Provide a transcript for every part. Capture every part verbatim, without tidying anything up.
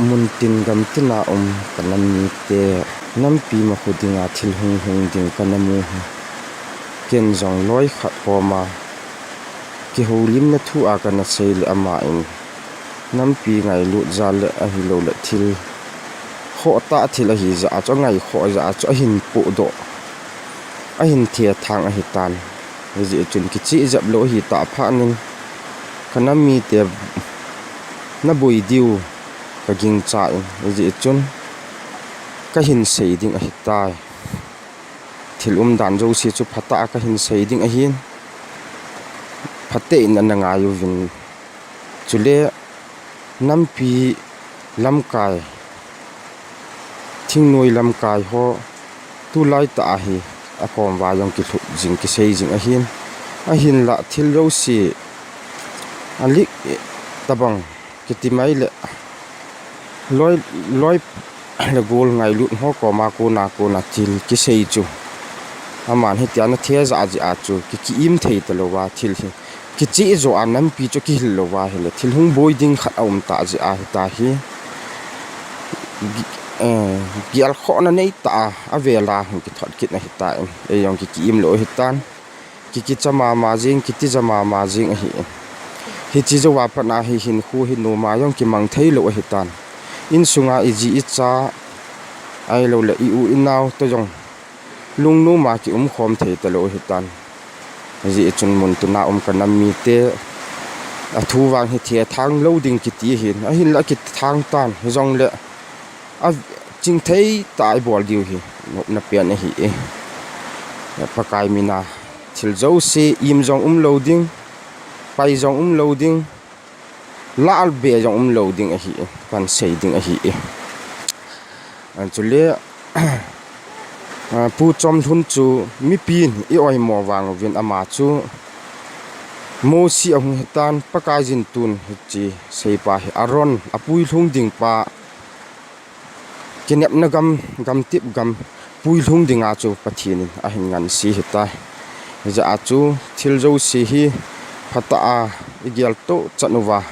Muntin gamtina um ka nam mite, nampi makhu dinga thil hung lhung ding ka na mu hi. Ken jong loi khat koma kihoulimna thu a ka na sei le ama in nampi ngailut jal le ahilou le thil khoh tah thil ahi jeh a chu, angai khoh jeh a chu ahin pohdoh, ahin thethang ahi tan. Hijeh chun kicheh jep lou ahi tah phat in ka nam mite na boi diu ka gingcha in, hijeh chun ka hin sei ding ahi tai. Thil umdan jouse chu phatah a ka hin sei ding ahin, phatah in ana ngai uvin. Chule nampi lamkai, thingnoi lamkai ho tulai tah a hi akom uva jong kilhup jing, kisei jing ahin, ahinlah thil jouse alik tabang kiti mai le loi, loi le gol ngailut ho koma kona, kona thil kisei chu aman hitia na the jeh jeh a chu ki, ki-im thei talou a thil hi kicheh jo a nampi chu kihil lou a hile thil hung boi ding khat aum tah jeh a hita hi, eh, gelkhohna nei tah a avel a hung kithot kit na hita in, ei jong ki, ki-im lou ahi tan. Ki, kicha mama jing, kitija mama jing ahi in. Hiche jouva pat a hi hinkho hi noma jong kimang thei lou ahi tan. Insunga i ji i cha ahilou le i u i nao toh jong lungnoma kium khom thei talou ahi tan. Hijeh chun muntina um ka nam mite, athu vang hi thethang lou ding kiti ahin, ahinlah kithang tan, hijongle a chingthei tah a i bol diu hi nopna pen ahi e. Pakai mina thil jouse im jong um lou ding, pai jong um lou ding, lah be jong um lou ding ahi e, kan sei ding ahi e. An chule, a, Pu Chomlhun chu mipin i oimo vang uvin ama chu Mosi ahung hitan, Pakaiyin tun hiche seipa hi Aaron apui lhung ding pa, kinepna gam, gamtip gam pui lhung dinga chu Pathen in ahin ngansi hitai. Hijeh a chu thil jouse hi phatah a i geltoh chan uva,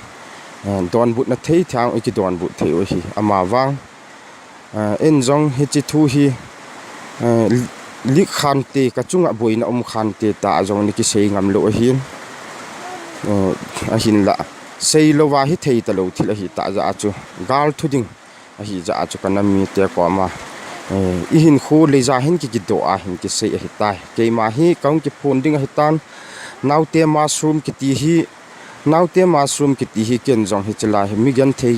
eh, donbutna thei thang i kidonbut thei u ahi. Ama vang, eh, in jong hiche thu hi, eh, lik khante, ka chunga boina um khante tah a jong na kisei ngam lou ahin. Eh, ahinlah sei louva hi thei talou thil ahi tah jeh a chu gal thu ding ahi jeh a chu ka nam mite koma, eh, i hinkho leija hin ki, kidoh a hin kisei ahitai. Keima hi kahung kiphon ding ahitan, naote mushroom kiti hi, naote mushroom kiti hi ken jong hiche lai hi mi genthei,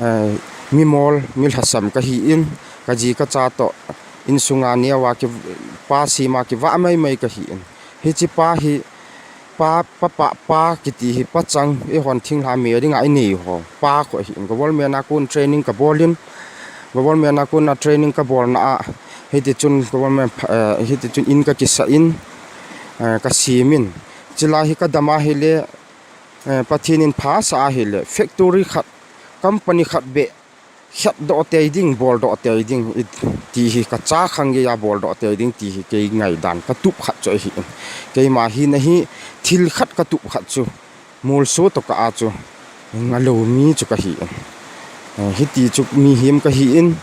eh, mi mol, mi lhasam kahi in, ka ji ka cha toh insunga neo a ki, pa sema kivah maimai kahi in. Hiche pa hi, pa, pa, pa, pa kiti hi pachang, eihon thinglhang me dinga i nei ho pa khu ahi in. Government a kon training ka bol in, government a kon a training ka bolna a, hiti chun government, eh, hiti chun in ka kisa in, eh, ka sem in. Chulai hi ka dam ahile, eh, Pathen in pha asa ahile, factory khat, company khat beh khetdoh tei ding, boldoh tei ding, i, ti hi ka cha khang geiya boldoh tei ding ti hi kei ngaidan ka tup khat chu ahi in. Keima hin ahi, thil khat ka tup khat chu, molso toh kah a chu, ngalou mi chu kahi in. Eh, hiti chu mihem kahi in.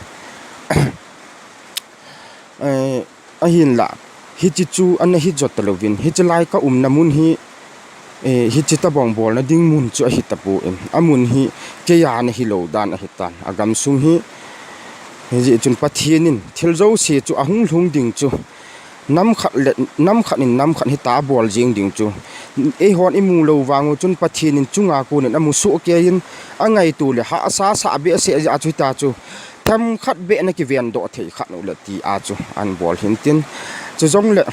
Eh, Ahinlah, hiche chu ana hi jot talouvin, hiche lai ka umna mun hi, eh, hiche tabang bolna ding mun chu ahi tapon, amun hi keiya ana hilou dan ahitan. Agam sung hi, hijeh chun Pathen in thil jouse chu ahung lhung ding chu, nam khat le, nam khat in nam khat hitia bol jing ding chu, eihon imu lou vang u chun Pathen in chunga kon in amu soh kei in, angaito le hahsa sah behseh jeh a chu hitia chu, themkhat beh na kivendoh thei khat u le tia chu ahin bol hin tin. Chujongle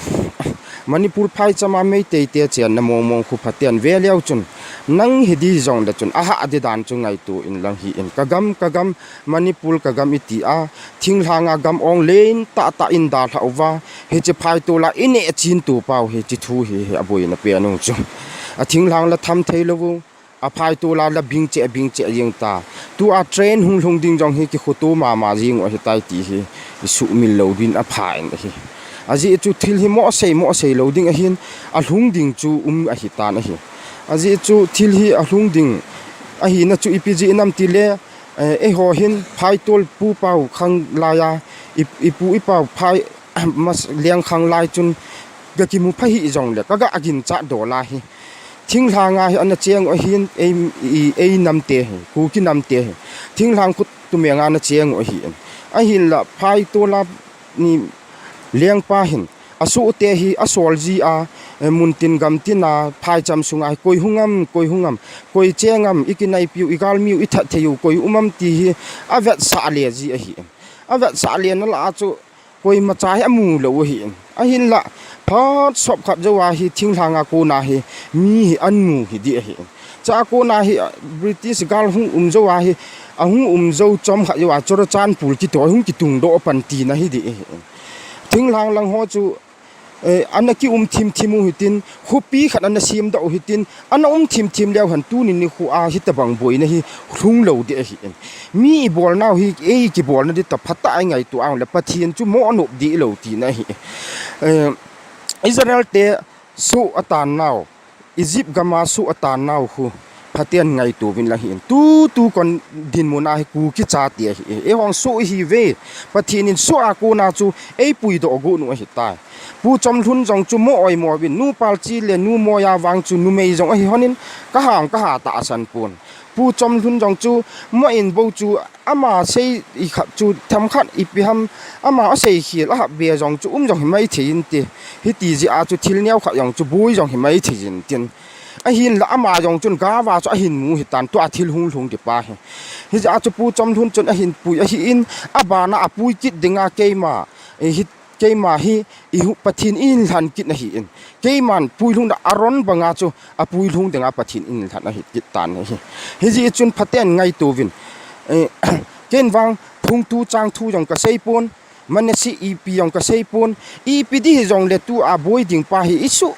Manipur phaichama Meitei te chenna mongmong khu phaten ve leu chun, nang hi di jongle chun, ahah di dan chu ngaito in lang hi in. Ka gam, ka gam, Manipur ka gam i tia, thinglhanga gam ong len tahtah in dalhah uva, hiche phaitola i neh chin tu pau hiche thu hi, hi aboina pen u chu. A thinglhang la tham thei lou u, a phaitola la bing cheh, bing cheh jeng ta. Tua train hung lhung ding jong hi kikhoto mama jeng u ahitai ti hi, i sumil lou din apha in ahi. Ajeh chu thil hi mohsei, mohsei lou ding ahin, alhung ding chu um ahitan ahi. Ajeh chu thil hi alhung ding ahina chu ipi jeh ham tile, Eh, eiho hin phaitol pu pau khang lai a, i, i pu i pau phai, mas, leng khang lai chun, ka kimu pha hi jong le, ka ga agin cha do la hi. Thinglhang a hi ana cheng u ahin, ei, i, ei nam te hi, Kuki nam te hi. Thinglhang khut tu me nga na cheng u ahin. Ahin la, phaitol a ni lengpa hin, a su te hi, a sol ji a, eh, mun tin gam tin a, phaicham sunga hi, koi hung am, koi hung am, koi cheng am, i kinai piu, i gal miu, i that thei u, koi um am ti hi, a vet sa le ji ahi. A vet sa le na la chu, koi ma cha hi a mu lo ahi. Ahin la, phat sop khat jo a hi, thinglhang a kona hi, mi hi an mu hi di ahi. Cha kona hi, ah, British gal hung um jo a hi, a hung um jo chom khat jo a, Churachandpur kito hung kitung do pan ti na hi di ahi. Thinglhang lang ho chu, eh, ana ki um thim thim u hitin, khopi khat ana sim da u hitin, ana um thim thim leu han tu ni ni khu a hi ta bang boi na hi, hlung lo di ahi. Mi i bol nau hi, ei ki bol na di ta phat a i ngai tu ang le Pathian chu mo nop di lo ti na hi. Eh, Israel te su atan nau. Egypt gam a su atan nau khu, phaten ngaito vin la hin. Tu, tu kon dinmun a hi Kuki cha ti ahi. Ei hong su hi ve, Pathian in su a kona chu, ei pui do gu nu ahi tai. Pu Chomlhun jong chu mo oi mo vin, nu Palchi le nu Moya vang chu numei jong ahi honin, ka hang ka ha ta asan pun. Pu Chomlhun jong chu mo in bo chu ama sei i khat chu themkhat ipi ham, ama a sei khel a hap be jong chu um jong hi mai thei in ti. Hiti ji a chu thil neo khat jong chu bui jong hi mai thei in tin. Ahin la ama jong chun gava chu ahin mu hi tan tua thil hung lhung di pa hi. Hi ji a chu Pu Chomlhun chun ahin pui ahi in a bana a pui kit dinga keima, eh, hi, keima hi i hu Pathian in lhan kit na hi in. Keiman pui lhung da Aaron banga chu a pui lhung dinga Pathian in lhan ahi kit tan hi. Hi ji chun phaten ngaito vin. Eh, ken vang phung tu chang thu jong ka sei pon, Manasi ipi jong ka sei pon, ipi di hi jong le tu a boi ding pa hi i su,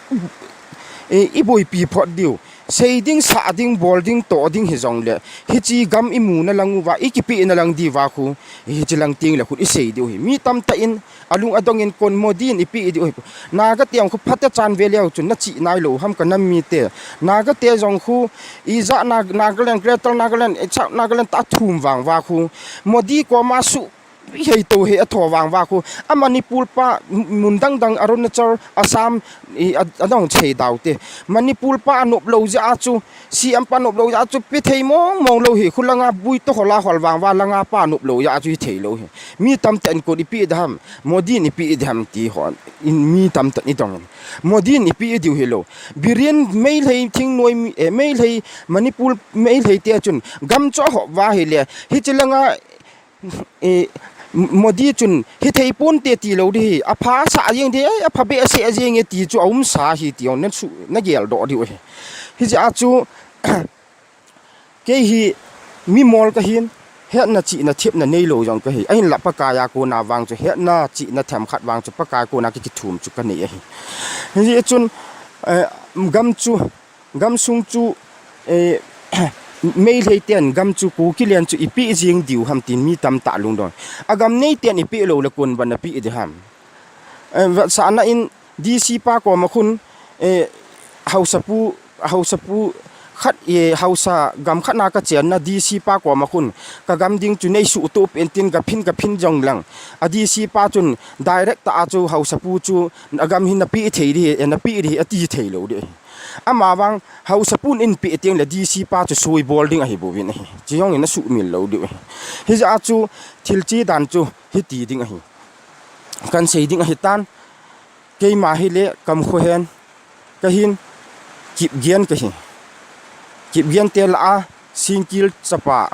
eh, i boipi phot diu. Sei ding, sa ding, bol ding, to ding hi jong le. Hichi gam i mu na lang uva, i kipi na lang di va khu. Hichi lang ting le khut i sei diu hi. Mi tam ta in, alung adong in kon mo din i pi diu hi. Naga te jong khu phat a chan ve leu chun na chi nai lo ham ka nam mi te. Naga te jong khu i ja na, Nagaland, Greater Nagaland, eh, South Nagaland ta thum vang va khu. Mo di ko ma su Hei to he a tho vang va khu. A Manipur pa mun dang dang Arunachal, Assam, i a, a dong chei dau te. Manipur pa nop lo ja chu, C M pa nop lo ja chu, pi thei mong mong lo hi, khu langa bui to hola hol vang va langa pa nop lo ja chu hi thei lo hi. Mi tam te an ko i pi dam, Modi ni pi dam ti hon. In mi tam te ni dong. Modi ni pi diu hi lo. Biren Meitei thing noi mi, eh, Meitei Manipur Meitei te chun gam cho ho va hi le. Hi chi langa E, Modi chun hi thei pon te ti lo di hi, a pha sa jeng di, a pha be se jeng e ti chu a um sa hi ti on na su, na gel do di hi. Hi ja chu, kei hi mi mol ka hin, hetna chihna thepna nei lo jong ka hi. Ahin la Pakai a kona vang chu, hetna chihna themkhat vang chu, Pakai kona ki kithum chu ka nei ahi. Hi chun, eh, gam chu, Gam sung chu, eh, Meitei ten gam chu Kuki len chu i pi jing diu ham tin mi tam ta lungdon. A gam nei ten i pi lo le kun ban a pi di ham. Eh, va sa na in D C pa ko ma khun, eh, Hausa pu, Hausa pu khat, eh, Hausa gam khat na ka chen na D C pa ko ma khun. Ka gam ding chu nei su tu pen tin ka phin ka phin jong lang. A D C pa chun direct ta a chu Hausa pu chu a gam hin na pi thei di, eh, na pi di a ti thei lo di. Ama vang, Hausa pun in pi tiang le D C pa chu sui bol ding ahi bou vin ahi. Chi jong in a sumil lo diu ahi. Hi ja chu thil chi dan chu hi ti ding ahi. Kan sei ding ahi tan. Keima hi le kam kho hen. Ka hin Kipgen ka hi. Kipgen te la a Singkil chapa.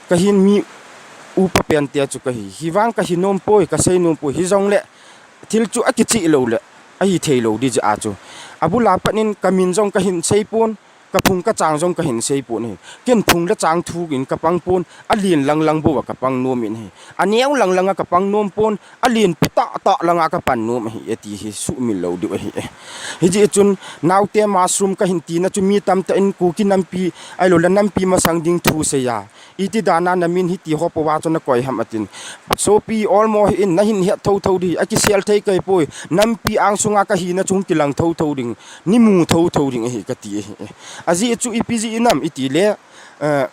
Ka hin mi upa pen te chu ka hi. Hi vang ka hi nom poi, ka sei nom poi. Hi jong le thil chu a kichi lo le, a hi thei lo di ja chu. A bul a pat in ka min jong ka hin sei pon, ka phung ka chang jong ka hin sei pon hi. Ken phung le chang thu in ka pang pon, a lin lang lang bou a ka pang nom in hi. A neo lang lang a ka pang nom pon, a lin pi ta ta lang a ka pan nom hi, e ti hi sumil lo diu ahi e. Hi ji chun, naute mushroom ka hin ti na chu mi tam ta in Kuki nampi, ai lo la nampi masang ding thu sei a. Iti dan a na min hi ti ho po va chu na koi ham a tin. Sopi olmo hi in na hin het tho tho di, a kisel thei kai poi. Nampi ang sunga ka hi na chung kilang tho tho ding. Ni mu tho tho ding hi ka ti hi. A ji chu ipi ji nam i ti le, eh,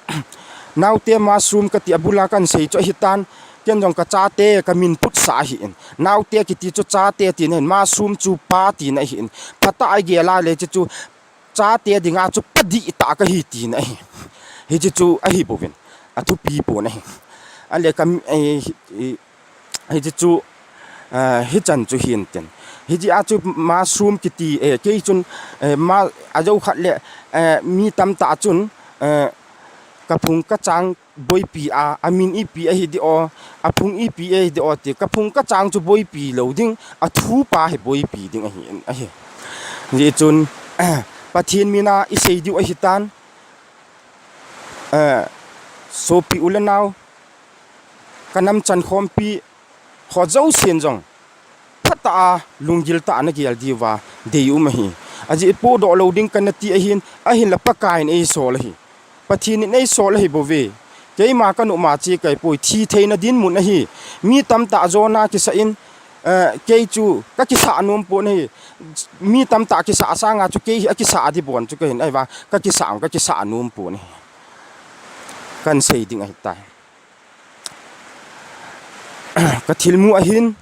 Naote mushroom kati abula kahin sei chu ahitan, ken jong kachate kamin putsah ahin. Naote kiti chu chate tina ahin, mushroom chu pa tina ahin. Phatah a igel a le hiche chu chate dinga chu pa dihtah kahi tina ahi. Hiche chu ahi bouvin, athupi pon ahi. Ale ka, eh, eh, hiche chu, eh, hichan chu hintin. Hiche a chu mushroom kiti, eh, kei chun, eh, ma, ajou khat le, eh, mi tamtah chun, eh, kaphung kachang boipi a, amin ipi ahi di o, aphung ipi ahi di o ti, kaphung kachang chu boipi lou ding, athupa hi boipi ding ahi, ahi. Hijeh chun, Pathen mina isei diu ahitan, eh, sopi u le nao, kanam chankhompi, ho jousen jong, phatah a, lunggil tah a nagel diuva, deium ahi. Ajeh podoh lou ding kanati ahin, ahinla Pakaiyin eisol ahi. Pathen in eisol ahi bouve. Keima kanopma che kahipoi, thi theina dinmun ahi. Mi tamtah jona kisah in, eh, kei chu kakisah nom pon ahi. Mi tamtah kisah sanga chu kei hi akisah ding bon chu kahin, ahivang kakisah, kakisah nom pon ahi. Kahin sei ding ahitai. Kathilmu ahin,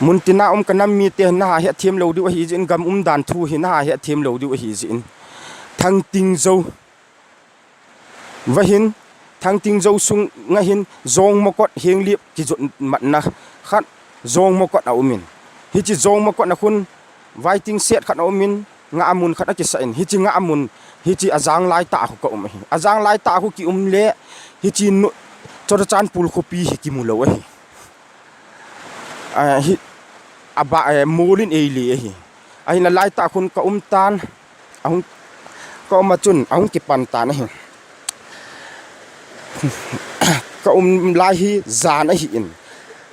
muntina um kanam mite naha hetthem lou diu ahijeh in, gam umdan thu hi naha hetthem lou diu ahijeh in, Thangting Jou, vahin, Thangting Jou sunga hin Jongmakot Henglep kijot matna khat, Jongmakot aumin. Hiche Jongmakot a khun waiting shed khat aumin, ngahmun khat akisah in, hiche ngahmun, hiche ajang laitah a khu kaum ahi. Ajang laitah a khu kium le, hiche nu, Churachandpur khopi hi kimu lou ahi. Ah, hi, aba, eh, mol in eile ahi. Ahinla laitah khun kaum tan, ahung, kaum a chun, ahung kipan tan ahi. Kaum lai hi jan ahin.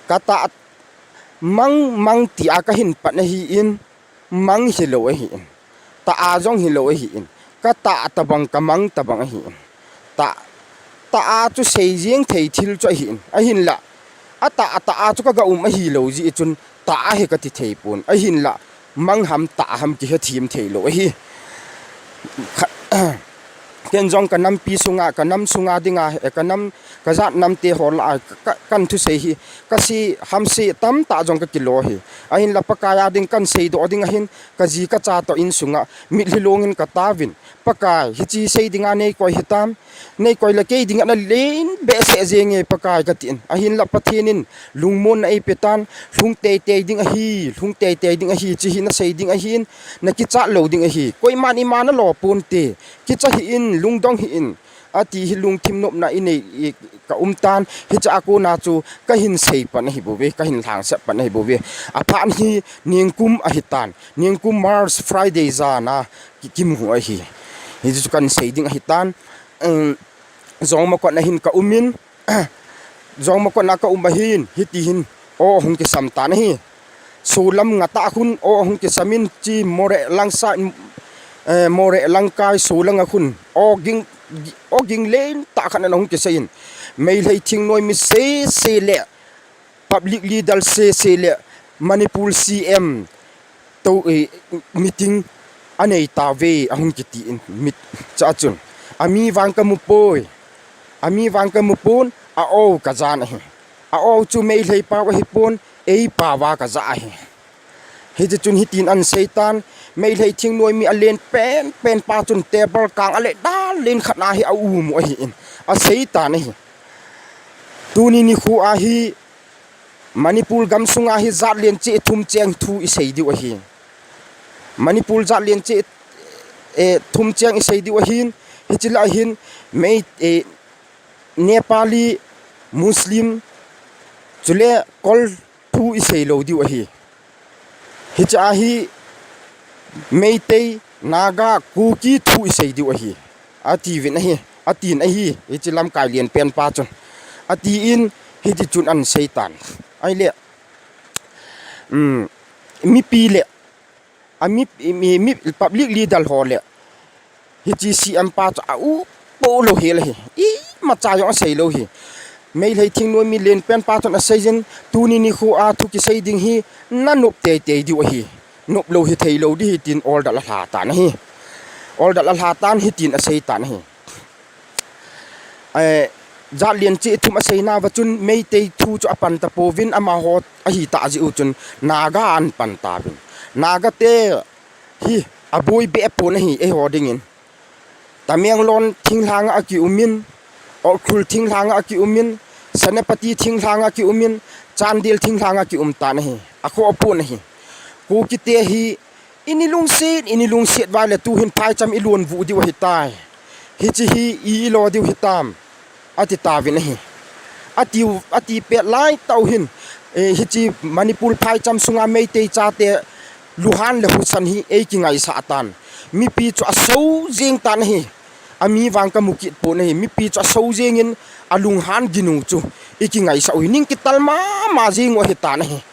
Katah mang, mang tia kahin pan ahin, mang hilou ahin. Tah a jong hilou ahin. Katah tabang, kamang tabang ahin. Tah, tah a chu seijeng thei thil chu ahin. Ahinla, atah, atah a chu kaga um ahilou jeh chun, tah ahi kati thei pon. Ahinla, mang ham tah ham kihethem theilou ahi. Kha-, ken jong kanampi sunga, kanam sunga dinga, eh, kanam, kajat namte ho lah a, ka, kahin thusei hi, kasei, hamsei tamtah jong kakilo hi. Ahinla Pakai a ding kahin seidoh ding ahin, kaji kacha toh insunga, mitlhi long in kataovin, Pakai, hiche sei dinga neikoi hitam, neikoi le kei dinga nalen behseh jenge Pakai katin. Ahinla Pathen in lungmonna eipetan, lhung teitei ding ahi, lhung teitei ding ahi, hiche hi nasei ding ahin, nakichat lou ding ahi. Koiman ima nalo ponte, kicha hih in, lungdong hih in, ati hi lungthim nopna inei, i, kaum tan, hiche a kona chu kahin sei pan ahi bouve, kahin lhangsah pan ahi bouve. Aphat hi ningkum ahitan, ningkum March Friday jana ki, kimu ahi. Hiche chu kahin sei ding ahitan, um, Jongmakot a hin kaumin, Jongmakot a kaum ahin, hiti hin, o hung kisam tan ahi. Solam ngatah khun, o hung kisam in, hiche Moreh langside, eh, Moreh langkai solang a khun, o ging, o ging lentah khat ana hung kisei in, Meitei thingnoimi sese le, public leader sese le, Manipur C M toh, eh, meeting anei tauve ahung kiti in, mit, chua chun, ami vang kamu poi, ami vang kamu pon, a o kajan ahi. A o chu Meitei pao ahipon, eipao a kaja ahi. Hiche chun hitin ahin sei tan, Meitei thingnoimi alen penpen pa chun table kang a le dal len khat a hi aum u ahin, asei tan ahi. Tuni nikho a hi Manipur gamsunga hi jat len cheh thum cheng thu isei diu ahi. Manipur jat len cheh, eh, thum cheng isei diu ahin, hiche lah a hin Mei, eh, Nepali, Muslim, chule Kol thu isei lou diu ahi. Hiche a hi Meitei, Naga, Kuki thu isei diu ahi, atiuvin ahi, atin ahi, hiche lamkai len pen pa chun. Atin, hiti chun ahin sei tan. Ahile, um, mipi le, a mi, mi, mi public leader ho le, hiche C M pa chu aupo lou hel ahi. Imacha jong asei lou hi. Meitei thingnoimi len pen pa chun asei jin, tuni nikho a thu kisei ding hi nanop teitei diu ahi. Nop lou hithei lou ding ahi tin order alha tan ahi. Order alha tan hitin asei tan ahi. eh, Jat Lian Chih Thum aseina uva chun Meitei thu chu apan tapouvin, amaho ahitah jeh u chun Naga ahin pan tauvin. Naga te hi aboi behpon ahi, eiho dingin. Tamenglong thinglhang a akiumin, Ukhrul thinglhang a akiumin, Senapati thinglhang a akiumin, Chandel thinglhang a akium tan ahi. Akhohpon ahi. Kukite hi, ini lungset, ini lungset uva le tuhin phaicham ilon vuh diu ahitai. Hiche hi i, ilo diu hitam, ati tauvin ahi. Atiu, ati pet laitah u hin, eh, hiche Manipur phaicham sunga Meitei chate luhan le husan hi eikingaisah tan. Mipi chu aso jeng tan ahi. Ami vang kamu kit pon ahi. Mipi chu aso jengin alunghan ginu chu ikingaisah u hi. Ning kital mama jeng u ahitan ahi.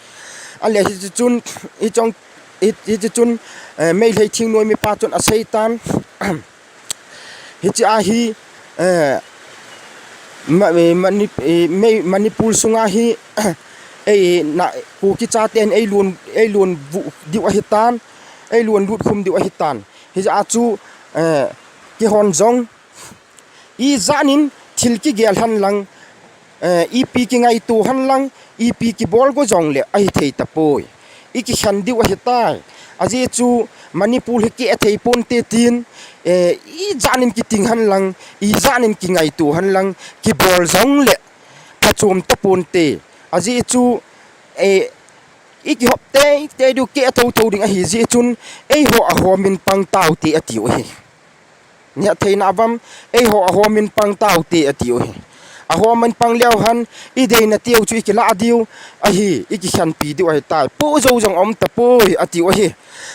Ale hiche chun, hiche chun, hi, hiche chun, eh, Meitei thingnoimi pa chun asei tan. Hiche ahi, eh, Ma-, eh, Mani-, eh, Mei-, Manipur sunga hi, eh, na, Kuki chaten eilon, eilon vuh diu ahitan, eilon lutkhum diu ahitan. Hijeh a chu, eh, keihon jong, ijat in thil kigel henlang, eh, ipi kingaito henlang, ipi kibol go jongle ahithei tapoi. Ikikhen diu ahitai. Ajeh chu Manipur hi keh thei ponte tin, eh, ijat in kiting henlang, ijat in kingaito henlang, kibol jongle phachom taponte. Ajeh chu, eh, ikihop teitei diu keh thotho ding ahi jeh chun, eiho ahomin pang taute atiu ahi. Nehtheina uvam, eiho ahomin pang taute atiu ahi. Ahomin pang leu hen, ideina teu chu ikilah diu ahi, ikikhenpi diu ahitai. Poh jou jong aum tapoi atiu ahi.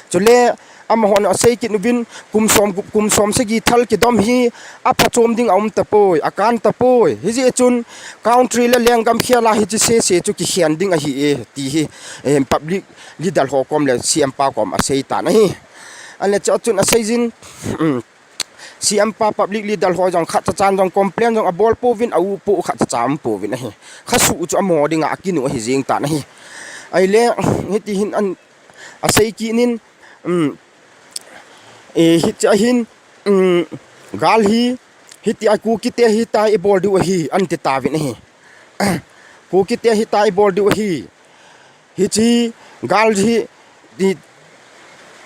Chule, amahon asei kit uvin, kum som, kum som sagi thal kidom hi aphachom ding aum tapoi, akan tapoi. Hijeh chun country le lenggam khela hiche sese chu kikhen ding ahi e, ti hi, eh, public leader ho kom le C M pa kom asei tan ahi. Ahile chua chun aseijin, um, C M pa public leader ho jong khatcha chan jong complain jong abol pouvin, aupoh khatcha cha aum pouvin ahi. Khasuh chu amaho dinga akinu ahi jeng tan ahi. Ahile, hiti hin an, asei kit in, um, eh, hiche ahin, um, gal hi, hitia Kukite hitia ibol diu ahi, anti tauvin ahi. Kukite hitia ibol diu ahi. Hiche gal hi, ti,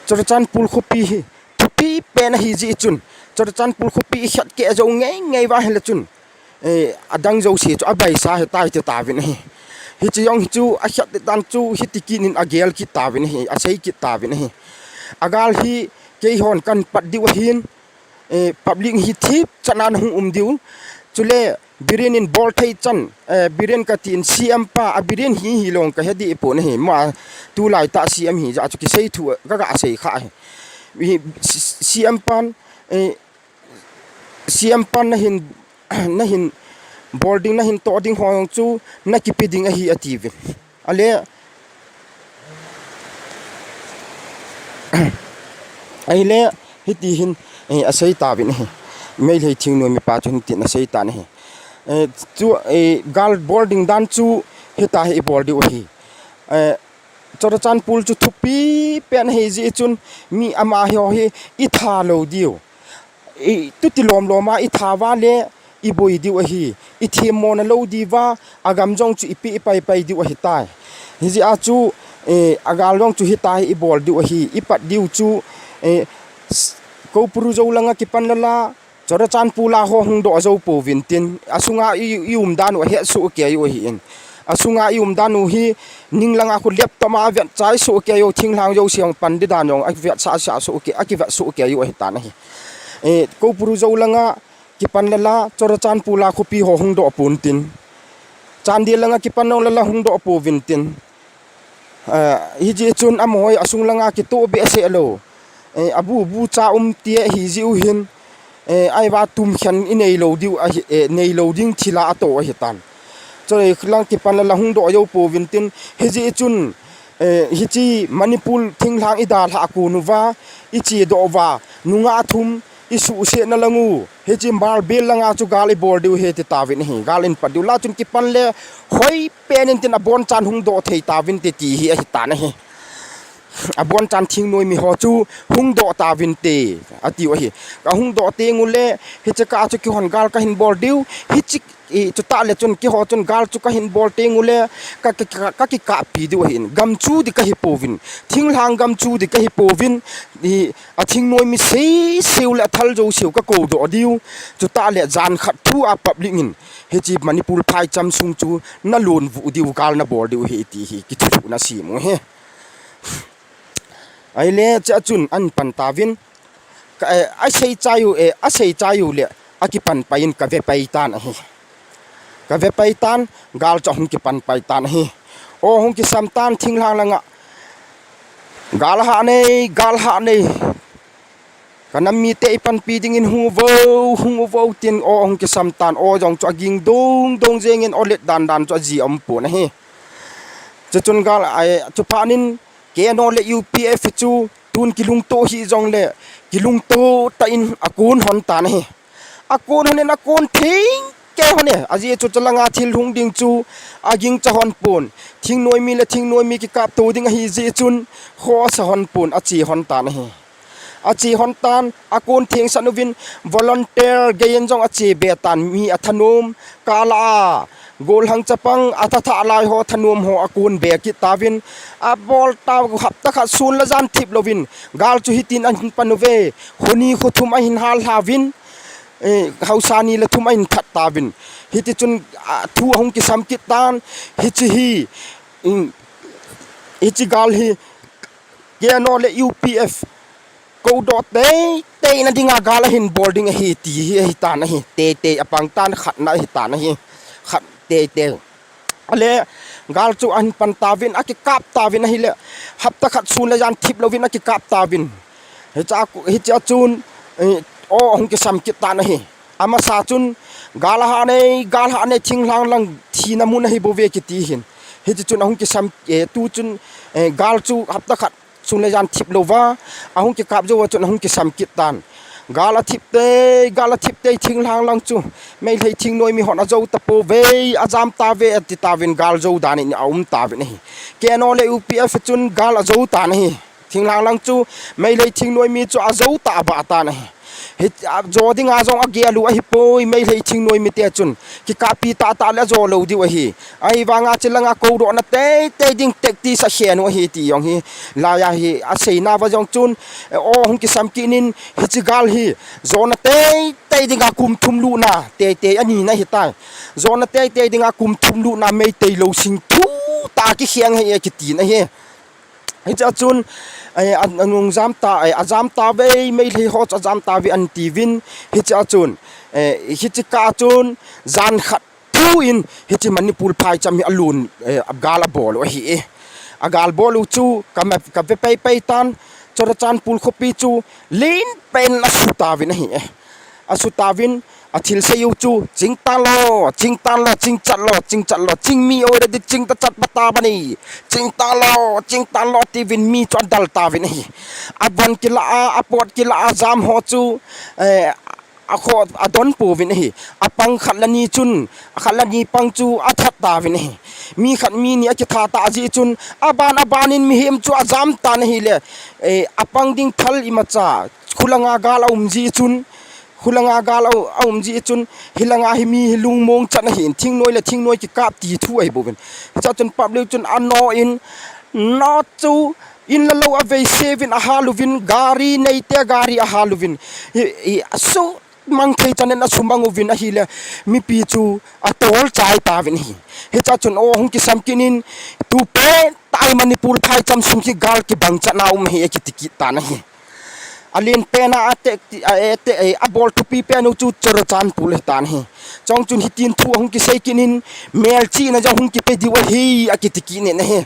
Churachandpur khopi hi thupi pen ahi jeh chun, Churachandpur khopi ikhet keh jou ngeingei uva ahile chun, eh, adang jouse chu abaisa ahitai ti tauvin ahi. Hiche jong hi chu akhet dan chu hiti kit in agel kit tauvin ahi, asei kit tauvin ahi. Agal hi keihon kahin pat diu ahin, eh, public hi thipchan a nahung um diu. Chule, Biren in bol thei chan, eh, Biren kati in C M pa, a Biren hi hilou kahe deh pon ahi, ama tulai tah C M hijeh a chu kisei thu, kaga sei kha ahi. Hi, C-, C M pan, eh, C M pan nahin, nahin bol ding, nahin toh ding ho jong chu nakipe ding ahi atiuvin. Ale, ahile, hiti hin, eh, asei tauvin ahi. Meitei thingnoimi pa chun hitin asei tan ahi. Eh, chu, eh, gal bol ding dan chu hitia hi ibol diu ahi. Eh, Churachandpur chu thupi pen ahi jeh chun mi amaho hi itha lou diu. I, tuti lom lom a itha uva le iboi diu ahi. Ithemmona lou diuva, agam jong chu ipi ipai pai diu ahitai. Hijeh a chu, eh, agal jong chu hitia hi ibol diu ahi. Ipat diu chu, eh, s-, Koupuru jou langa kipan lala, Churachandpur la ho hung doh jou pouvin tin, asunga i, i um dan u ahet soh kei u ahin. Asunga i um dan u hi, ning langa khu laptop a avet chai soh kei u, thinglhang jouse hung pan di dan jong, avet sa, sa soh kei, akivet soh kei u ahitan ahi. Eh, Koupuru jou langa kipan lala, Churachandpur la khopi ho hung doh pon tin. Chandel langa kipan jong lala hung doh pouvin tin. Eh, hijeh chun amaho hi asung langa kitoh behseh lou. Eh, abu bu cha um tia ahi jeh u hin, eh, ahivang tumkhen inei lou diu ahi, eh, neilou ding thila atoh ahitan. Chule lang kipan lala hung doh jou pouvin tin, hijeh chun, eh, hiche Manipur thinglhang idalhah kon uva, ichedoh uva, nungah thum, isuhsetna lang u, hiche Marbel langa chu gal ibol diu ahi ti tauvin ahi, gal in pat diu. Lachun kipan le, hoi pen in tin abonchan hung doh thei tauvin te ti hi ahitan ahi. abonchan thingnoimi ho chu hungdoh tauvinte, atiu ahi. Kahungdoh teng uleh, hiche kah chu keihon gal kahin bol diu, hiche, chutah le chun keiho chun gal chu kahin bol teng uleh, ka, ka, ka, kakikappi diu ahin. Gam chu ding kahipouvin, thinglhang gam chu ding kahipouvin, athingnoi mi seiseu le athal jouseu kakoudoh diu. Chutah le jan khat thu a public in hiche Manipur phaicham sung chu nalonvuh diu, gal nabol diu ahi ti hi kithulhuhna asem u ahi. Ahile chea chun ahin pan tauvin, aseichai u, aseichai u le akipan pai in kave pai tan ahi. Kave pai tan, gal chu ahung kipan pai tan ahi. Aw hung kisam tan thinglhang langa. Gal hah nei, gal hah nei. Kanam mite ipanpi dingin hung uvo, hung uvo tin aw ahung kisam tan, aw jong chu aging dongdong jengin aw let dandan chu aji aumpon ahi. Chuchun gal, chuphat in KNO le UPF chu tun kilungto hijongle, kilungto tah in akon hon tan ahi. Akon hon in akon thengkei hon e, ajeh chu chulanga thil hung ding chu agingcha hon pon. Thingnoimi le thingnoimi kikapto ding ahijeh chun khosa hon pon, ache hon tan ahi. Ache hon tan, akon thengsat uvin, volunteer geiyin jong ache be tan, mi athanom kah lah a, golhang chapang athathah lai ho thanom ho akon be kit tauvin, abol tau hapta khat sun le jan thip louvin, gal chu hitin ahin pan uve, kho ni kho thum ahin hallhauvin, haosa ni le thum ahin that tauvin. Hitichun thu ahung kisam kit tan, hiche hi, hiche gal hi, KNO le UPF koudoh teitei na dinga gal ahin bol ding ahi ti hi ahitan ahi, teitei apang tan khatna ahitan ahi, khat teitei. Ale, gal chu ahin pan tauvin, akikap tauvin ahile, hapta khat sun le jan thip louvin akikap tauvin. Hichea chun aw ahung kisam kit tan ahi. Amasa chun, gal ahah nei, gal hah nei, thinglhang lang thina mun ahibouve kiti hin. Hitichun ahung kisam, tuchun gal chu hapta khat sun le jan thip louva ahung kikap jouva chun ahung kisam kit tan. Gal athip tei, gal athip tei, thinglhang lang chu Meitei thingnoimi hon ajou tapouve, ajam tauve ati tauvin, gal jou dan in aum tauvin ahi. KNO le UPF chun gal ajou tan ahi. Thinglhang lang chu Meitei thingnoimi chu ajou tah bah tan ahi. Hiche jo dinga jong agel u ahipoi, Meitei thingnoimi te chun kikappi tahtah le ajo lou diu ahi. Ahivanga chulanga koudohna teitei ding tactics akhen u ahi ti jong hi laiya hi aseinauva jong chun, aw hung kisam kit in, hiche gal hi jona teitei dinga kum thum lutna teitei anina ahitai. Jona teitei dinga kum thum lutna Meitei lousing thutah a kikheng ahi akitin ahi. Hichea chun anung jam ta, ajam tauve, Meitei ho chu ajam tauve atiuvin, hichea chun hiche kah a chun jan khat thu in hiche Manipur phaicham hi alon, gal abol u ahi e. Agal bol u chu kave paipai tan, Churachandpur khopi chu len pen in asu tauvin ahi e. Asu tauvin, athilsei u chu, ching tanlo, ching tanlo, ching chatlo, ching chatlo, ching mi o re di ching ta chat pata bani, ching tanlo, ching tanlo tiuvin mi chu adal tauvin ahi. Avon kilah a, apot kilah a jam ho chu akho adon pouvin ahi. Apang khat le ni chun, khat le ni pang chu athat tauvin ahi. Mi khat mi ni akithat tah jeh chun aban aban in mihem chu ajam tan ahile, apang ding thal imacha khulanga gal aum jeh chun, khulanga gal aum jeh chun, hilanga hi mi hi lungmong chan ahin, thingnoi le thingnoi kikap ti thu ahibouvin. Hichea chun public chun ano in, no chu in le lou aveiseuvin ahal uvin, gari neite gari ahal uvin, asumang thei chan in asumang uvin ahile, mipi chu atol chai tauvin ahi. Hichea chun aw hung kisam kit in, tu pettah a Manipur phaicham sung hi gal kibang chatna um ahi akiti kit tan ahi. Alen pena abol thupi pen u chu Churachandpur ahitan ahi. Chujong chun hitin thu ahung kisei kit in, melchihna jong hung kipe diu ahi akiti kit in ahi.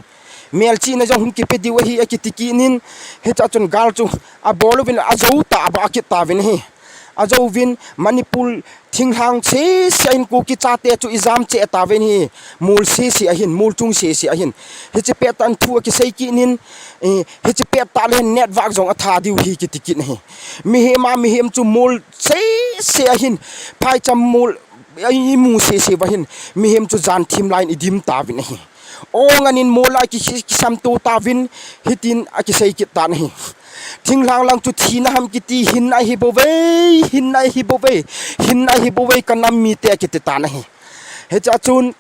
Melchihna jong hung kipe diu ahi akiti kit in, hichea chun gal chu abol uvin ajou tah bah kit tauvin ahi. Ajouvin Manipur thinglhang sese a hin Kuki chate chu ijam cheh tauvin ahi, mol sese a hin, mol chung sese a hin. Hiche pettah in thu akisei kit in, hiche pettah le hin network jong atha diu ahi kiti kit in ahi. Mihem a mihem chu mol sese a hin, phaicham mol imu sese uva hin mihem chu jan thim lai in idim tauvin ahi. Ong anin mola ki, ki, kisam to tauvin, hitin akisei kit tan ahi. Thinglhang lang chu thina ham kiti, hinna ahi bouve, hinna ahi bouve, hinna ahi bouve, ka nam mite akiti tan ahi. Hichea chun,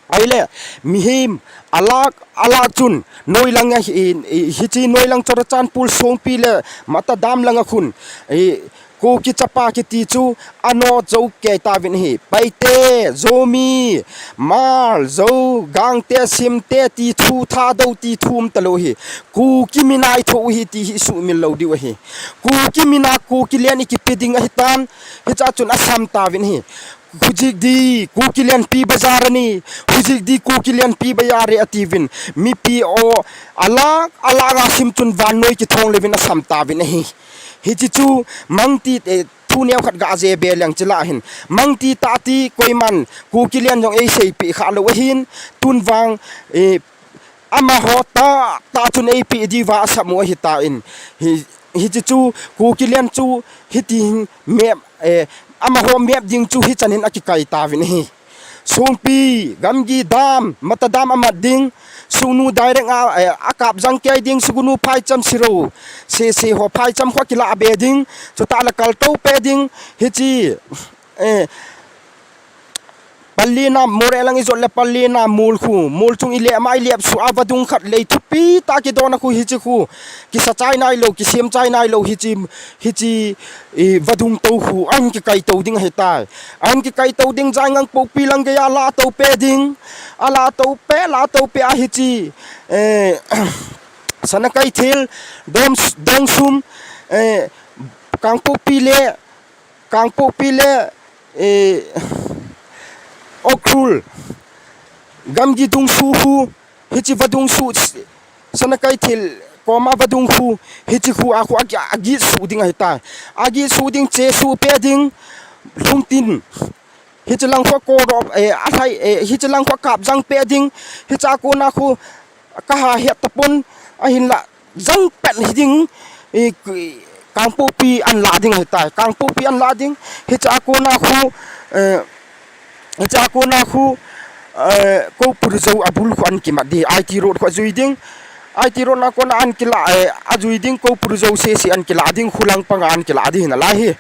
ahile, mihem, alak, alak chun, noilang a hi, i, i, hiche noilang Churachandpur Songpi le Mata dam langa khun, i, Kuki chapa kiti chu ano jou kei tauvin ahi. Paite, Zomi, Hmar, Zou, Gangte, Simte ti thu, Thadou ti thu um talou ahi. Kuki mina itho u ahi ti hi isumil lou diu ahi. Kuki mina Kuki lian ikipe ding ahitan, hichea chun asam tauvin ahi. Hujik di Kuki lianpi bazar ani, hujik di Kuki lianpi bazar e atiuvin. Mipi o, alak, alak a sim chun vannoi kithong leuvin asam tauvin ahi. Hiche chu mangti, eh, thu neo khat ga jebe leng chila hin. Mangti tati koiman Kuki lian jong eiseipeh kha lou ahin, tun vang, eh, amaho tah, tah chun eipeh diuva asam u ahitan. Hi, hiche chu Kuki lian chu hiti hin map, eh, amaho map ding chu hichan hin akikai tauvin ahi. Songpi, Gamgi dam, Mata dam amat ding, Sugnu direct a, eh, akap jang kei ding, Sugnu phaicham Siro, Sese ho phaicham khu akilah be ding, chutah le Kaltou pe ding, hiche, eh, Pallel a, Moreh lang ijot le Pallel a mol khu, mol chung ilep ma ilep suh a vadung khat lei thupi tah kidon a khu hiche khu, kisa chai nailou, kisem chai nailou hiche, hiche, eh, vadung tou khu, ahin kikai tou ding ahitai. Ahin kikai tou ding, Jaingang Pokpi lang gei a lah tou pe ding, alah tou pe, lah tou pe a hiche, eh, Sanakeithel, Dom, Dongsum, eh, Kangpokpi le, Kangpokpi le, eh, Ukhrul, Gamgi dung suh khu, hiche vadung suh, Sanakeithel koma vadung khu, hiche khu a khu agi, agit suh ding ahitai. Agit suh ding, che suh pe ding, Lhungtin, hiche lang khu a koro, eh, alhai, eh, hiche lang khu a kap jang pe ding, hichea kona khu, kaha het tapon, ahinlah, jang pen hiding, i, Kangpokpi ahin lah ding ahitai. Kangpokpi ahin lah ding, hichea kona khu, eh, hichea kona khu, eh, Koupur Zou abul khu ahin kimat ding, I T road khu ajui ding. I T road na kona ahin kilah, eh, ajui ding, Koupur Zou sese ahin kilah ding, khulang panga ahin kilah ding hinalai hi.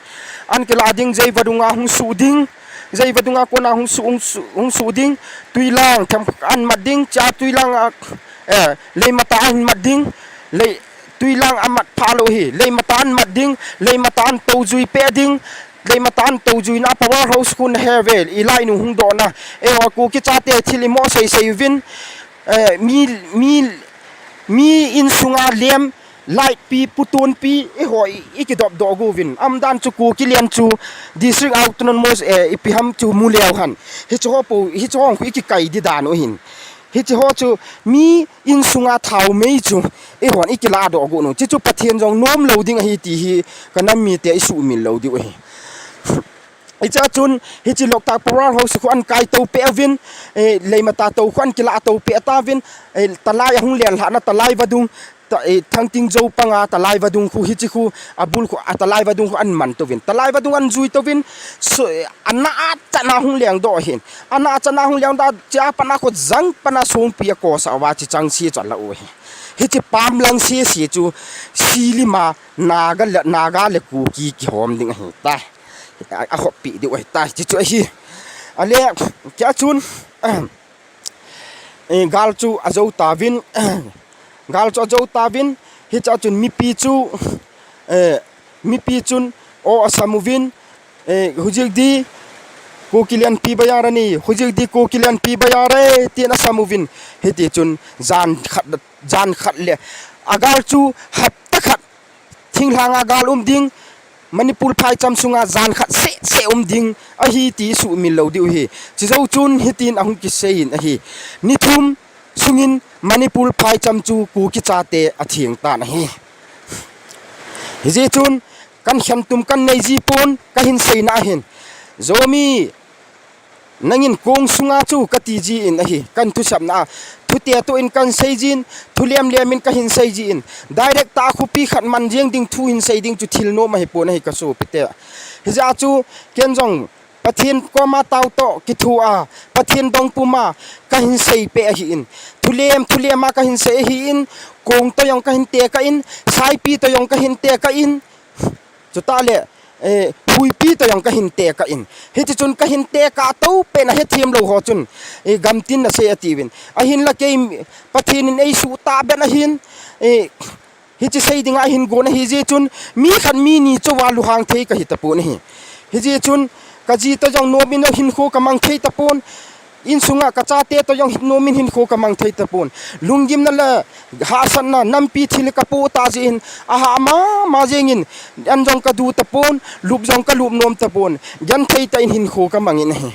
Ahin kilah ding, Zei vadung a hung suh ding. Zei vadung a kona hung suh, hung suh, hung suh ding, Tuilang, themkhat ahin mat ding, chea Tuilang a, eh, Leimata ahin mat ding, Lei, Tuilang amat pha lou hi, Leimata ahin mat ding, Leimata ahin toujui pe ding, Leimata ahin toujuina power house khu nahe ve, ilainu hung dohna, eiho Kuki chate thil imo seisei uvin, eh, mi, mi, mi insunga lem, light pi, putonpi, eiho i, ikidop doh uvin. Aumdan chu Kuki lian chu District Autonomous, eh, ipi ham chu mu leu hen. Hiche ho po, hiche ho khu ikikai ding dan u ahin. Hiche ho chu mi insunga thaomei chu eihon ikilah doh uvin. Hiche chu Pathen jong nom lou ding ahi ti hi ka nam mite isumil lou diu ahi. Hichea chun, hiche Loktak power house khu ahin kai tou pe uvin, eh, Leimata tou khu ahin kilah tou pe tauvin, eh, Talai ahung lenlhahna Talai vadung, ta, eh, Thangting Zou panga Talai vadung khu, hiche khu, abul khu, a Talai vadung khu ahin man touvin. Talai vadung ahin jui touvin, so, eh, ana a chana hung leng doh ahin. Ana a chana hung leng doh, chea pat a khu jang pat a Songpi a kosah uva, che chang se chu alah u ahi. Hiche pam lang sese chu, Silima, Naga le, Naga le Kuki kihom ding ahitai. A, ahoppeh diu ahitai, ti chu ahi. Ale, chea chun, eh, gal chu ajou tauvin, gal chu ajou tauvin, hichea chun mipi chu, eh, mipi chun, o asam uvin, eh, hujik di, Kuki lianpi bazar ani, hujik di Kuki lianpi bazar e, tin asam uvin, hiti chun jan khat, jan khat le, agal chu hapta khat, thinglhang a gal um ding, Manipur phaicham sunga jan khat seh seh um ding ahi ti isumil lou diu ahi. Chujou chun hitin ahung kisei in ahi. Ni thum sungin Manipur phaicham chu Kuki chate atheng tan ahi. Hijeh chun kan khentum kan nei ji pon kahin seina ahin. Zomi Nangin kong sunga chu kati jin ahi, kan thusapna a. Thute toh in kan sei jin, thu lem lem in kahin sei jin. Direct tah a khopi khat man jeng ding thu hin sei ding chu thil nom ahipon ahi ka sopite. Hijeh a chu ken jong Pathen koma tao toh kithoa, Pathen dong puma kahin seipeh ahin. Thulem, thulema kahin sei ahin, Kong toh jong kahin tekah in, Saipi toh jong kahin tekah in, chutah le, eh, Huipi toh jong kahin tekah in. Hiti chun kahin tekah tou pen a hethem lou ho chun, eh, gamtin nasei atiuvin. Ahinla kei Pathen in eisuh tahbeh ahin, eh, Hiche sei dinga hin gon ahi jeh chun, mi khat mi ni chouva luhang thei kahi tapon ahi. Hijeh chun, kaji toh jong nomin hinkho kamang thei tapon, insunga kachate toh jong nomin hinkho kamang thei tapon. Lunggimna le hahsatna nampi thil kapoh tah jeh in, ahah mama jengin, an jong kadu tapon, lup jong kalup nom tapon, genthei tah in hinkho kamangin ahi.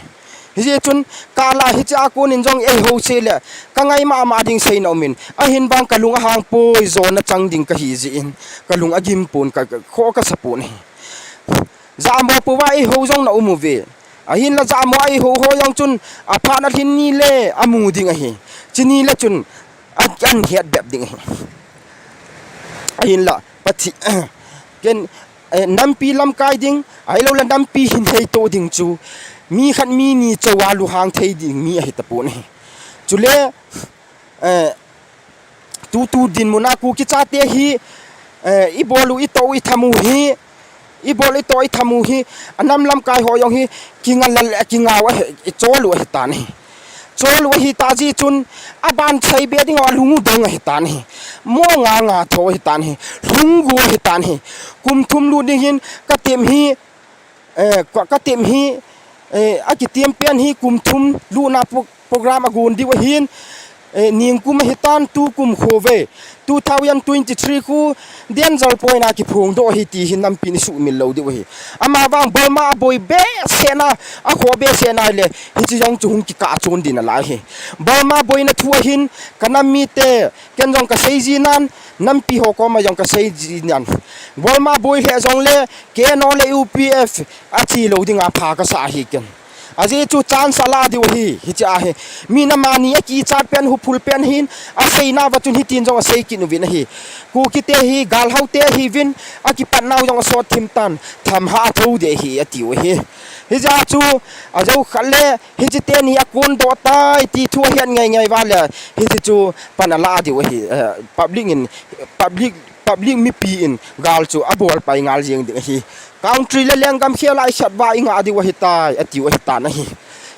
Hijeh chun, kala hiche a konin jong eiho seh le, kangai mama ding seina umin, ahin vang kalung ahang poi, jona chang ding kahi jeh in, kalung agim pon, ka, ka, kho kasa pon ahi. Jamo pouva eiho jong na um uve. Ahinla jamo eiho ho jong chun, aphat na lhin ni le, amu ding ahi. Chuni le chun, a, an het bep ding ahi. Ahinla, Pathe-, ken, eh, nampi lamkai ding, ahilouleh nampi hin heito ding chu, mi khat mi ni chouva luhang thei ding mi ahi tapon ahi. Chule, eh, tutu dinmuna Kuki chate hi, eh, ibol u, itoh u, itham u hi, ibol, itoh, itham u hi, anam lamkai ho jong hi, kinga lal, kingau ahi, ichol u ahitan ahi. Chol u ahitah jeh chun, aban seibe ding alung u dong ahitan ahi. Mo nga nga tho ahitan ahi. Lhung go ahitan ahi. Kum thum lut ding hin, katep hi, eh, ka, katep hi, eh, akitep pen hi kum thum lutna pro-, program agon diu ahin, eh, ningkum ahitan tukum khove, two thousand twenty-three khu danger point a kiphongdoh ahi ti hi nampin isuhmil lou diu ahi. Amavang Burma aboi behsehna, akhoh behsehna le, hiche jong chu hung kikah chon ding nalai ahi. Burma boina thu ahin, kanam mite, ken jong kasei jinan, nampi ho koma jong kasei jinan. Burma boi lheh jongle, K N O le U P F, ache lou dinga pha kasah ahi ken. Ajeh chu chance ala diu ahi, hiche ahi. Min amani akichat pen, huphul pen hin, aseina uva chun hitin jong asei kit uvin ahi. Kukite hi, galhaote ahiuvin, akipatnau jong asot thim tan, thamhah thou ding ahi, atiu ahi. Hijeh chun, ajou khat le, hiche teni akondoh tai, ti thu ahet ngai ngai uva le, hiche chu pan ala diu ahi, eh, public in, public public mipi in gal chu abol pai ngal jeng ding ahi. Country le lenggam khel a ikhat uva ingah diu ahitai, atiu ahitan ahi.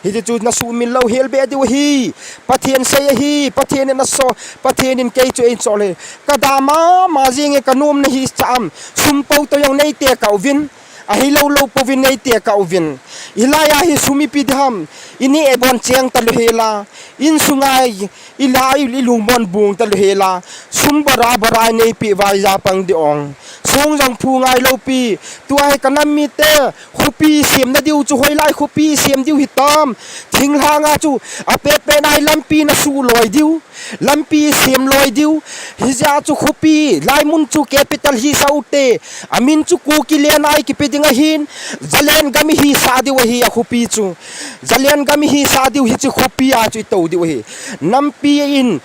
Hiti chu nasuhmil lou hel beh diu ahi. Pathen sei ahi, Pathen in aso, Pathen in kei chu eichol ahi. Kadam mama jeng e, kanomna hi cham. Sum pou toh jong neitekah uvin. Ahilou lou pouvin neitekah uvin. Hilai a hi sum ipi ding ham. Ineh bon cheng talou hela. Insunga i, ilha i, ilung bon bung talou hela. Sum bara bara neipeh uva ija pang ding ong. Song jong phu ngai lou pi. Tua hi kanam mite. Khopi semna diu chu hoilai khopi sem diu hitam. Thinglhang a chu. Apet pet nai lampi nasuh loi diu. Lampi sem loi diu. Hijeh chun khopi, lai mun chu capital hisah ute. Amin chu Kuki land a ikipe ding ahin. Zalen gam ihisah diu ahi akhopi chu. Zalen gam ihisah diu hiche khopi a chu itou diu ahi. Nampi in,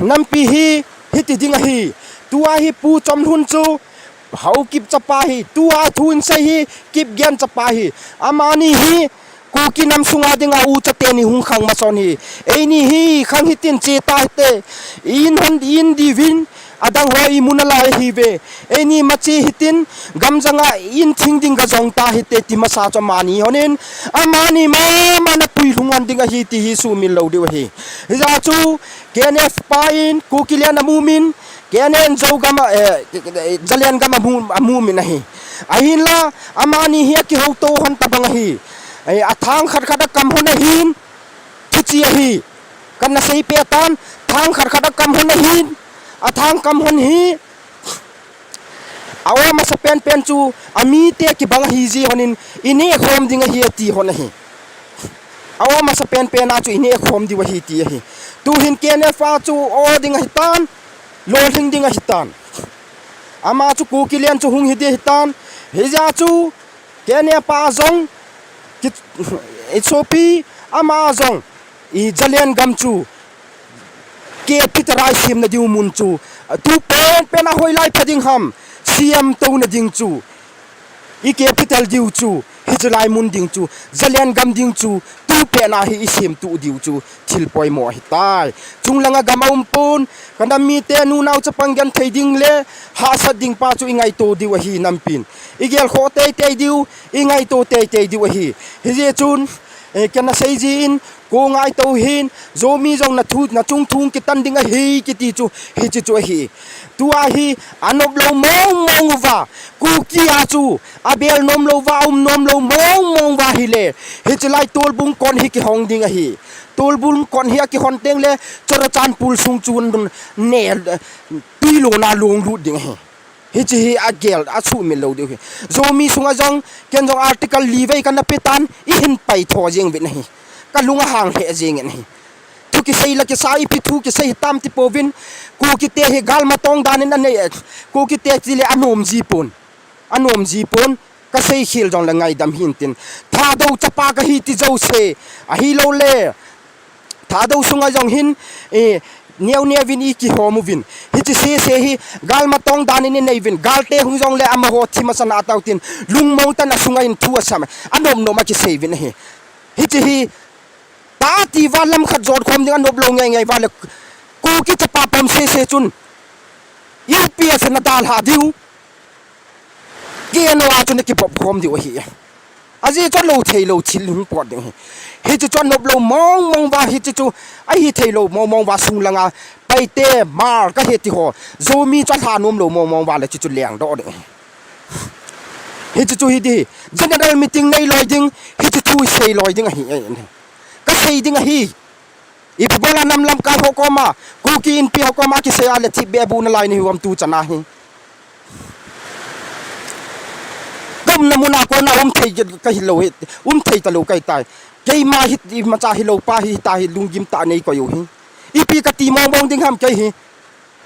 nampi hi, hiti ding ahi. Tua hi Pu Chomlhun chu, Haokip chapa hi, tua thu in sei hi, Kipgen chapa hi. Amani hi, Kuki nam sunga dinga ucha teni hung khang masa u ahi. Eini hi, khang hitin che tahite. In hon in diuvin, adang ho imu nalai ahiuve. Eini mache hitin, gamjanga in thing ding gajong tahite ti masa chu amani honin. Amani mama na puilhung hon ding ahi ti hi suhmil lou diu ahi. Hijeh chun, K N F pa in, Kuki land amu min, K N F in Zogam a, eh, Zalen gam amu, amu min ahi. Ahinla, amani hi akihouto hon tabang ahi. Eh, athang khat khat akam hon ahin, kichi ahi. Kana seipeh tan, thang khat khat akam hon ahin, athang kam hon hi, a-o masa penpen chu, amite kibang ahi jeh honin, ineh khom ding ahi ati hon ahi. A-o masa penpen a chu ineh khom diu ahi ti ahi. Tuhin K N F a chu o ding ahitan, lolhing ding ahitan. Ama chu Kuki land chu hung hi ding ahitan. Hijeh chun K N F a jong, ki, isopi ama jong, i Zalen gam chu capital a isemna diu mun chu, tu penpen a hoilai pha ding ham, C M touna ding chu, i capital diu chu, Hiche lai mun ding chu, Zalen gam ding chu, tupet na hi i sem tuh diu chu, thil poimo ahi tai. Chung langa gam a um pon, ka nam mite nunau chapang genthei ding le, hahsat ding pa chu i ngaito diu ahi nampin. I gelkhoh teitei diu, i ngaito teitei diu ahi. Hijeh chun, eh, kana sei jin, ko ngaito hin, Zomi jong na thu, na chung thu kitan ding ahi, kiti chu, hiche chu ahi. Tua hi, anop lou mong mong uva, Kuki a chu, abel nom lou va, um nom lou mong mong uva hile. Hiche lai Tolbung kon hi kihong ding ahi. Tolbung kon hi akihon teng le, Churachandpur sung chu ne, tui lona long lut ding ahi. Hiche hi agel, asumil lou diu ahi. Zomi sunga jong, ken jong article li vei kana pe tan, i hin pai tho jeng uvin ahi. Ka lung ahang lheh jeng in ahi. Thu kisei la kisa ipi thu kisei hitam ti pouvin, Kukite hi galmatong dan in anei, Kukite ti le anom ji pon. Anom ji pon, ka sei khel jong le ngaidam hih in tin. Thadou chapa kahi ti jouse, ahilou le, Thadou sunga jong hin, eh, neo neo vin i kihom uvin. Hiche sese hi, galmatong dan in i nei uvin. Galte hung jong le amaho thi masa na tau tin. Lungmong tah in asunga in thu asam. Anom nom a kisei uvin ahi. Hiche hi, ta ti va lam khat jot khom ding anop lou ngai ngai uva le. Kuki chapa pom sese chun. U P F na dalha diu. Kei a nao a chu na kibop khom diu ahi. Ajeh chu alou thei lou thil hung pot ding ahi. Hiche chu anop lou mong mong uva hiche chu ahi thei lou mong mong uva sung langa Paite, Hmar kahi ti ho. Zomi chu alha nom lou mong mong uva le chu chu leng doh ding ahi. Hiche chu hi di. General meeting nei loi ding, hiche chu sei loi ding ahi. Ka sei ding ahi. Ipi bola nam lamkai ho koma, Kuki Inpi ho koma kisei a le thipbeh bu nalai nahi uvam tu chana hi. Ka umna muna kona um thei kahi lou hi, um thei talou kahi tai. Keima hi, imacha hilou pa hi, hita hi lunggim tah nei koi u hi. Ipi kati mong mong ding ham kei hi.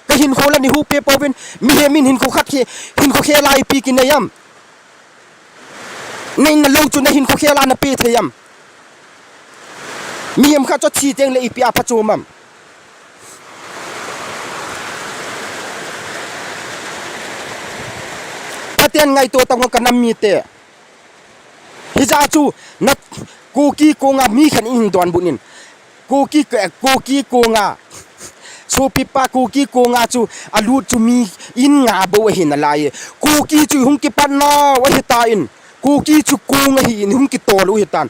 Ka hinkho la nei huhpe pouvin, mihem in hinkho khat hi, hinkho khel a ipi kinei am. Nei na lou chu na hinkho khel a na pe thei am. Mihem khat chu thi teng le ipi a phachom am. Pathen ngaito tang ka nam mite. Hijeh chun, na Kuki konga mi khat in hin donbut in. Kuki, Kuki konga. Sopipa Kuki konga chu, alut chu mi in nga bou ahi nalai. Kuki chu hung kipat nau ahi tan. Kuki chu kong ahin hung kitol u ahi tan.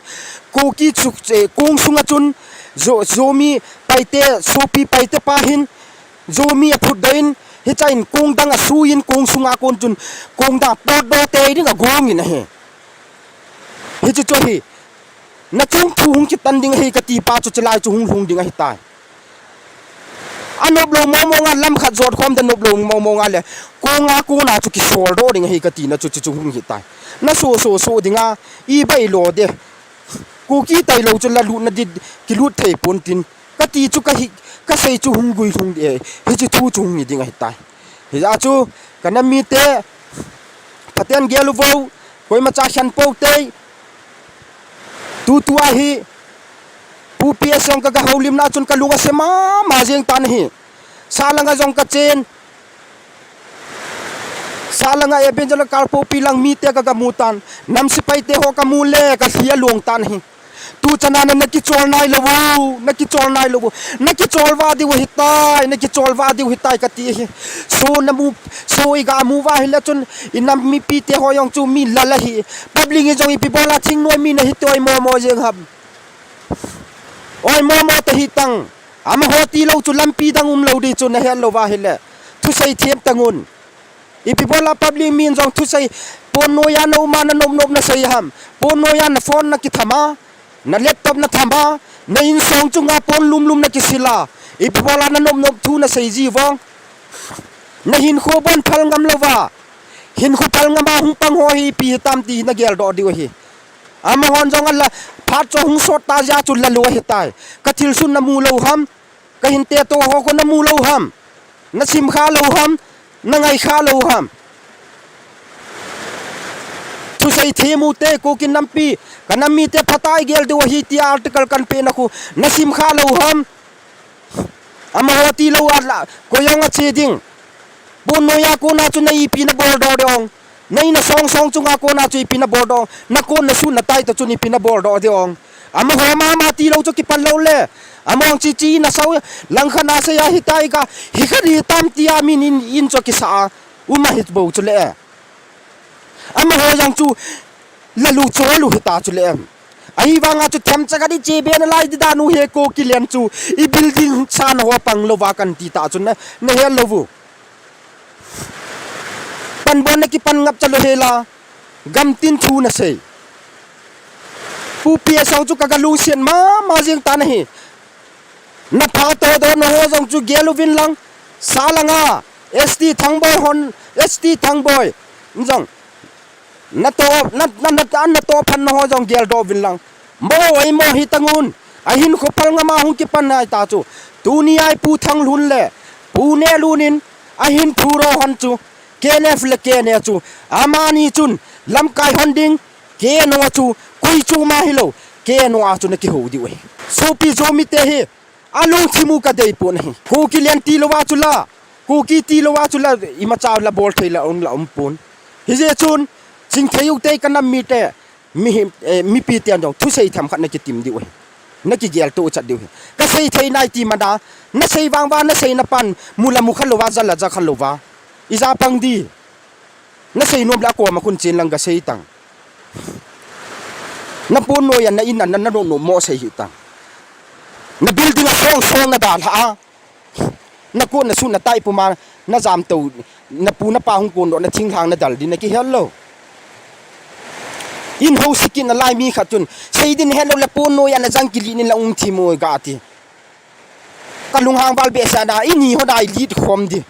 Kuki chu, eh, kong sunga chun, Zo-, Zomi Paite, Sopi Paite pa hin, Zomi aphutdoh in, hichea in kong dang asui in kong sunga kon chun, kong dang potdoh tei ding agong in ahi. Hichu chu hi, na chung thu hung kitan ding ahi kati pa chu chulai chu hung lhung ding ahi tai. Anop lou mong mong a lam khat jot khom da nop lou mong mong a le, konga kona chu kisoldoh ding ahi kati na chu chu chu hung hi tai. Na so so so ding a, i bai lo de. Kuki tailou chu la lut na di, kilut thei pon tin. Kati chu kahi, kasei chu hung gui lhung di e, hichu thu chu hung hi ding ahi tai. Hijeh chun, ka nam mite, Pathen gel u vo, koima cha khen pou tei. Tutua hi, Pu P S jong ka, ka houlimna chun ka lung ase mama jeng tan ahi. Sa langa jong ka chen. Sa langa Evangelist Kalpopi lang mite ka, ka mu tan. Nam sepai te ho ka mu le, ka lhia long tan ahi. Tu chana na, na kichol nai lou u, na kichol nai lou u, na kichol va diu ahi tai, na kichol va diu ahi tai kati ahi. So na mu, so i ga mu va hile chun, i nam mipi te ho jong chu mi lal ahi. Public in jong ipi bola thingnoi mi na hi toi momo jeng ham. Oi momo ta hi tang. Amaho tilou chu lampi dang um lou di chu na het lou va hile. Thusei them tangun. Ipi bola public min jong thusei, pon noiya na uma na nop nop na sei ham. Pon noiya na phone na kithama, na laptop na thama, na insung chunga pon lum lum na kisila. Ipi bola na nop nop thu na sei ji vong. Na hinkho bon phal ngam lou va. Hinkho phal ngam a hung pang ho hi ipi hitam ti na geldoh diu ahi. Amahon jong ala phat chu hung sot ta jeh chun la lou ahi tai. Ka thilsun na mu lou ham. Ka hinte to ho ko na mu lou ham. Na sim kha lou ham. Na ngai kha lou ham. Thusei them u te Kuki nampi. Ka nam mite phatah a i gel diu ahi ti article kan pe na khu. Na sim kha lou ham. Amaho tilou a la. Koi jong a che ding. Pon noiya kona chu na ipi na bol doh ding. Na in a song song chunga kona chu ipi na bol doh, na kon na sun na tai ta chun ipi na bol doh ding ong. Amaho mama tilou chu kipan lou le. Among chi chi na sau, langkhat na sei a hitai ka, hikhat hitam tia min in, in chu kisa a. Uma hit bou chu le. Amaho jong chu, lalu cholu hita chu le. Ahivanga chu themcha khat i che be nalai di dan u hi Kuki len chu, i building sa na ho pang lou va kan ti ta chu na, na hel lou vu. Panbon na kipan ngap cha lou hela, gamtin thu na sei. Pu P S ang chu ka ga lungsiat mama jing ta na hi. Na pha to do na ho jong chu gel uvin lang, sa langa, S T Thangboi hon, S T Thangboi. Jong, na to, na, na, na, na to phan na ho jong gel doh uvin lang. Mo, ai mo hi tangun. Ahin khopal ngama hung kipan nai ta chu. Tuni a i Pu Thanglun le Pu Nelun in ahin thu ro hon chu. K N F le K N A chu. Amani chun lamkai hon ding. K N O chu. Koi chu ma hilou. K N O a chu na kihou diu ahi. Sopi Zomi te hi. Alungthim u ka dei pon ahi. Kuki len tilou a chu la. Kuki tilou a chu la. Imacha la bol thei la um la um pon. Hijeh chun. Chingthei u te ka nam mite. Mi hi, eh, mipi ten jong thusei themkhat na kitim diu ahi. Na kigel to chat diu ahi. Ka sei thei nai ti mana, na sei vang va, na sei na pan, mu la mu kha lou va, ja la ja kha lou va. Ija pang di. Na sei nom le a koma khun chen lang ka sei tang. Na pon noiya na in a na, na no no mo sei hi tang. Na building a song song na dalha a. Na kon na sun na tai puma na jam to, na pu na pa hung kon doh na thinglhang na dal din na kihel lou. In ho sikin na lai mi khat chun, sei din hel lou le pon noiya na jang kili nin la um thi mo ga ti. Ka lunghang val behseh na, in hi ho dai lit khom di.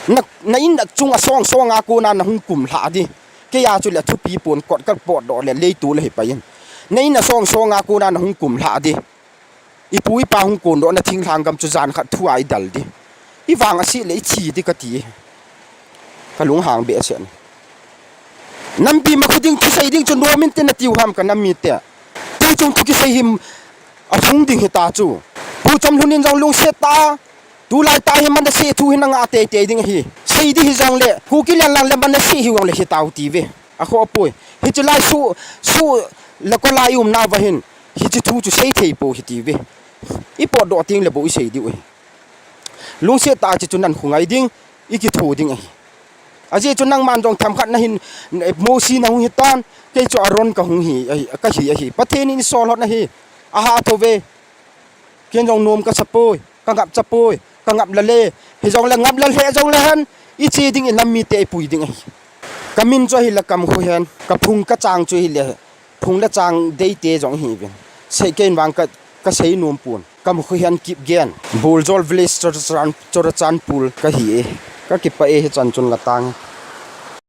Na, na in a chung a song song a kona na hung kum lha di. Kei a chu le thupi pon kot ka pot doh le lei tu le hi pa in. Na in a song song a kona na hung kum lha di. I pu i pa hung kon doh na thinglhang gam chu jan khat thu a i dal di. I vang a si le i thi di ka ti. Ka lunghang behseh na. Nampi ma khu ding thusei ding chu nom in te na tiu ham ka nam mite. Tu chung thu kisei him a hung ding hi ta chu. Pu Chamlun in jong lungset ta. Tulai ta hi man da sei thu hi na nga tei tei ding hi. Sei di hi jong le. Kuki len lang le man da sei hi jong le hi tau ti ve. A kho poi. Hichu lai su, su la ko lai um na va hin. Hichu thu chu sei thei po hi ti ve. I pot doh ting le bo i sei diu ahi. Lungset ta chi chu nan khu ngai ding, i kithu ding ahi. Ajeh chu nangman jong themkhat na hin, Mosi na hung hi tan, kei chu Aaron ka hung hi, ahi, ka hi ahi. Pathen in i sol hot na hi. Aha tho ve. Ken jong nom ka sa poi. Ka ngap cha poi, ka ngap la le, hi jong le ngap la le jong le hen, i che ding i nam mite i pui ding ahi. Ka min chu ahi le Kamkhohen, ka phung ka chang chu ahi le, phung le chang dei te jong hi vin. Sei ken vang ka, ka sei nom pon. Kamkhohen Kipgen, Buljol Village, Churachan-, Churachandpur ka hi e. Ka kipah e hi chan chun la tang.